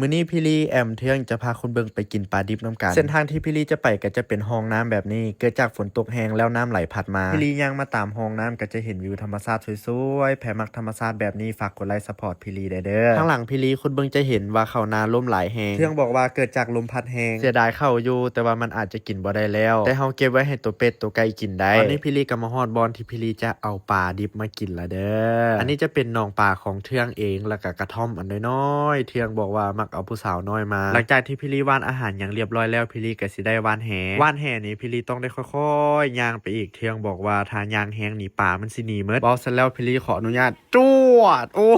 ມື້ນີ້ພີ່ລີ ແອມ ເທື່ອງ ຈະພາຄົນເບິ່ງໄປກິນປາດິບນຳກັນ. ເສັ້ນທາງທີ່ພີ່ລີຈະໄປກໍຈະເປັນຮ່ອງນ້ຳແບບນີ້ ເກີດຈາກຝົນຕົກແຮງແລ້ວນ້ຳໄຫຼພັດມາ. ພີ່ລີຍ່າງມາຕາມຮ່ອງນ້ຳກໍຈະເຫັນວິວທຳມະຊາດສວຍໆ. ໃຜມັກທຳມະຊາດແບບນີ້ ຝາກກົດໄລຊັບພອດພີ່ລີແດ່ເດີ. ທາງຫຼັງພີ່ລີຄົນເບິ່ງຈະເຫັນວ່າເຂົ້ານາລົ້ມຫຼາຍແຮງ. ເທື່ອງບອກວ່າເກີດຈາກລົມພັດແຮງ. ເສຍດາຍເຂົ້າຢູ່ ແຕ່ວ່າມັນອາດຈະກິນບໍ່ໄດ້ແລ້ວ ແຕ່ເຮົາເກັບໄວ້ໃຫ້ໂຕເປັດໂຕໄກ່ກິນໄດ້. ຕອນນີ້ພີ່ລີກໍມາຮອດບ່ອນທີ່ພີ່ລີຈະເອົາປາດິບມາກິນລະເດີ. ອັນນີ້ຈະເປັນໜອງປາຂອງເທື່ອງເອງ ແລ້ວກໍກະທ່ອມອັນນ້ອຍໆ. ເທື່ອງບອກວ່າມັກເອົາຜູ້ສາວນ້ອຍມາ. ຫຼັງຈາກທີ່ພີ່ລີຫວ່ານອາຫານຫຍັງລຽບຮ້ອຍແລ້ວ ພີ່ລີກໍຊິໄດ້ຫວ່ານແຫ. ຫວ່ານແຫນີ້ພີ່ລີຕ້ອງໄດ້ຄ່ອຍໆຍ່າງໄປອີກ. ເທື່ອງບອກວ່າຖ້າຍ່າງແຮງນີ້ປາມັນຊິໜີໝົດ. ເວົ້າຊັ້ນແລ້ວພີ່ລີຂໍອະນຸຍາດ ຈວດ ໂອ້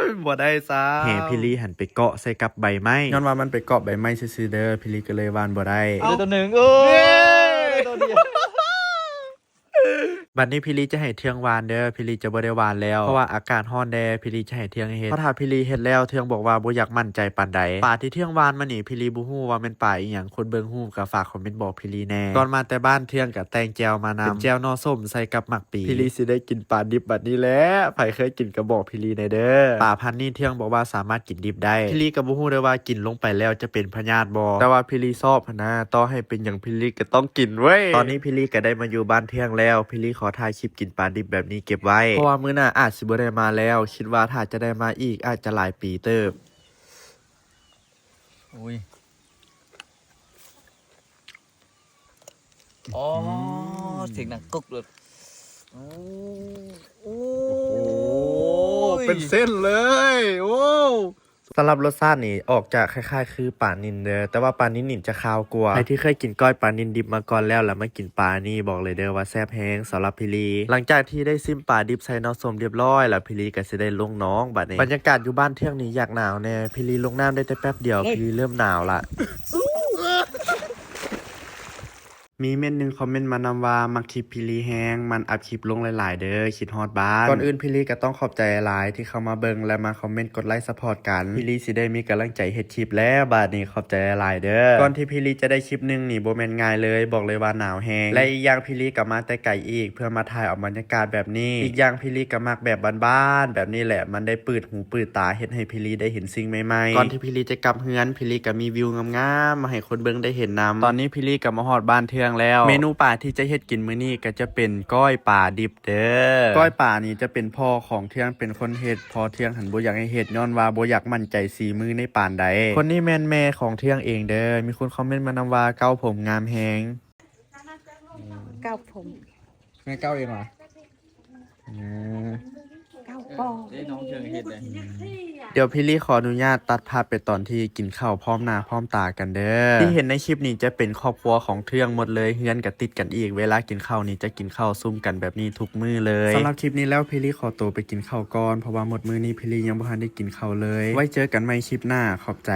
ຍ ບໍ່ໄດ້ຊ້ຳ. ແຫພີ່ລີຫັ້ນໄປເກາະໃສ່ກັບໃບໄມ້. ຍ້ອນວ່າມັນໄປເກາະໃບໄມ້ຊື່ໆເດີ ພີ່ລີກໍເລີຍຫວ່ານບໍ່ໄດ້. ເອົາ ໄດ້ຕົວໜຶ່ງ ເອີ ເຢ້ ໄດ້ຕົວດຽວ. ບັດນີ້ພີ່ລີຈະໃຫ້ເທື່ອງຫວ່ານເດີ ພີ່ລີຈະບໍ່ໄດ້ຫວ່ານແລ້ວ ເພາະວ່າອາກາດຮ້ອນແດ່. ພີ່ລີຈະໃຫ້ເທື່ອງເຮັດ ເພາະຖ້າພີ່ລີເຮັດແລ້ວ ເທື່ອງບອກວ່າບໍ່ຢາກໝັ້ນໃຈປານໃດ. ປາທີ່ເທື່ອງຫວ່ານມານີ້ ພີ່ລີບໍ່ຮູ້ວ່າແມ່ນປາອີ່ຫຍັງ ຄົນເບິ່ງຮູ້ກໍຝາກຄອມເມັນບອກພີ່ລີແດ່. ກ່ອນມາແຕ່ບ້ານ ເທື່ອງກໍແຕ່ງແຈ່ວມານຳ ເປັນແຈ່ວໜໍ່ສົ້ມໃສ່ກັບໝາກ ປີ. ພີ່ລີຊິໄດ້ກິນປາດິບບັດນີ້ແຫຼະ ໃຜເຄີຍກິນກໍບອກພີ່ລີແດ່ເດີ. ປາພັນນີ້ເທື່ອງບອກວ່າສາມາດກິນດິບໄດ້. ພີ່ລີກໍບໍ່ຮູ້ເດີວ່າກິນລົງໄປແລ້ວຈະເປັນພະຍາດບໍ່ ແຕ່ວ່າພີ່ລີຊອບຫັ້ນນາ ຕໍ່ໃຫ້ເປັນຫຍັງພີ່ລີກໍຕ້ອງກິນເວີ້ຍ. ຕອນນີ້ພີ່ລີກໍໄດ້ມາຢູ່ບ້ານເທື່ອງແລ້ວ ພີ່ລີຂໍຖ່າຍຄລິບກິນປາດິບແບບນີ້ເກັບໄວ້ ເພາະວ່າມື້ໜ້າອາດຊິບໍ່ໄດ້ມາແລ້ວ. ຄິດວ່າຖ້າຈະໄດ້ມາອີກອາດຈະຫຼາຍປີເຕີບ. ໂອ້ຍ ອໍ ອືມ ສຽງດັງກຸກເລີຍ. ໂອ້ ໂອ້ ໂອ້ໂຫ ເປັນເສັ້ນເລີຍ ໂອ້. ສຳລັບລົດຊາດນີ້ອອກຈະຄ້າຍໆຄືປານິນເດີ ແຕ່ວ່າປານິນນີ້ຈະຄາວກວ່າ. ໃຜທີ່ເຄີຍກິນກ້ອຍປານິນດິບມາກ່ອນແລ້ວ ແລ້ວມາກິນປານີ້ ບອກເລີຍເດີວ່າແຊບແຮງສຳລັບພີ່ລີ. ຫຼັງຈາກທີ່ໄດ້ຊິມປາດິບໃສ່ໜໍ່ສົ້ມລຽບຮ້ອຍແລ້ວ ພີ່ລີກໍຊິໄດ້ລົງໜອງບັດນີ້. ບັນຍາກາດຢູ່ບ້ານເທື່ອງນີ້ຢາກໜາວແດ່ ພີ່ລີລົງນ້ຳໄດ້ແຕ່ແປັບດຽວ ເຮີ້ຍ ພີ່ລີເລີ່ມໜາວລະ. ມີເມັນໜຶ່ງຄອມເມັນມານຳວ່າ ມັກຄລິບພີ່ລີແຮງ ໝັ່ນອັບຄລິບລົງຫຼາຍໆເດີ ຄິດຮອດບ້ານ. ກ່ອນອື່ນພີ່ລີກໍຕ້ອງຂອບໃຈຫຼາຍໆທີ່ເຂົ້າມາເບິ່ງ ແລະ ມາຄອມເມັນກົດໄລຊັບພອດກັນ ພີ່ລີຊິໄດ້ມີກຳລັງໃຈເຮັດຄລິບແລ້ວບາດນີ້ ຂອບໃຈຫຼາຍໆເດີ. ກ່ອນທີ່ພີ່ລີຈະໄດ້ຄລິບໜຶ່ງນີ້ບໍ່ແມ່ນງ່າຍເລີຍ ບອກເລີຍວ່າໜາວແຮງ ແລະ ອີກຢ່າງພີ່ລີກໍມາແຕ່ໄກອີກ ເພື່ອມາຖ່າຍເອົາບັນຍາກາດແບບນີ້. ອີກຢ່າງພີ່ລີກໍມັກແບບບ້ານໆແບບນີ້ແຫຼະ ມັນໄດ້ປືດຫູ ປືດຕາ ເຮັດໃຫ້ພີ່ລີໄດ້ເຫັນສິ່ງໃໝ່ໆ. ກ່ອນທີ່ພີ່ລີຈະກັບເຮືອນ ພີ່ລີກໍມີວິວງາມໆມາໃຫ້ຄົນເບິ່ງໄດ້ເຫັນນຳ. ຕອນນີ້ພີ່ລີກໍມາຮອດບ້ານເທື່ອງແລ້ວ. ເມນູປາທີ່ຈະເຮັດກິນມື້ນີ້ກໍຈະເປັນກ້ອຍປາດິບເດີ. ກ້ອຍປານີ້ຈະເປັນພໍ່ຂອງເທື່ອງເປັນຄົນເຮັດ ເພາະເທື່ອງຫັ້ນບໍ່ຢາກໃຫ້ເຮັດ ຍ້ອນວ່າບໍ່ຢາກໝັ້ນໃຈສີມືໃນປານໃດ. ຄົນນີ້ແມ່ນແມ່ຂອງເທື່ອງເອງເດີ. ມີຄົນຄອມເມັນມານຳວ່າ ເກົ້າຜົມງາມແຮງ. ເກົ້າຜົມ ແມ່ເກົ້າເອງຫວາ? ອືມ ເກົ້າປອມ ເອີ ເດ້ນ້ອງເທິງເຮັດເດ້. ດຽວພີ່ລີຂໍອະນຸຍາດຕັດພາບໄປຕອນທີ່ກິນເຂົ້າພ້ອມໜ້າພ້ອມຕາກັນເດີ. ທີ່ເຫັນໃນຄລິບນີ້ຈະເປັນຄອບຄົວຂອງເທື່ອງໝົດເລີຍ ເຮືອນກໍຕິດກັນອີກ. ເວລາກິນເຂົ້ານີ້ຈະກິນເຂົ້າຊຸມກັນແບບນີ້ທຸກມື້ເລີຍ. ສຳລັບຄລິບນີ້ແລ້ວ ພີ່ລີຂໍໂຕໄປກິນເຂົ້າກ່ອນ ເພາະວ່າໝົດມື້ນີ້ພີ່ລີຍັງບໍ່ທັນໄດ້ກິນເຂົ້າເລີຍ. ໄວ້ເຈີກັນໃໝ່ຄລິບໜ້າ. ຂອບໃຈ.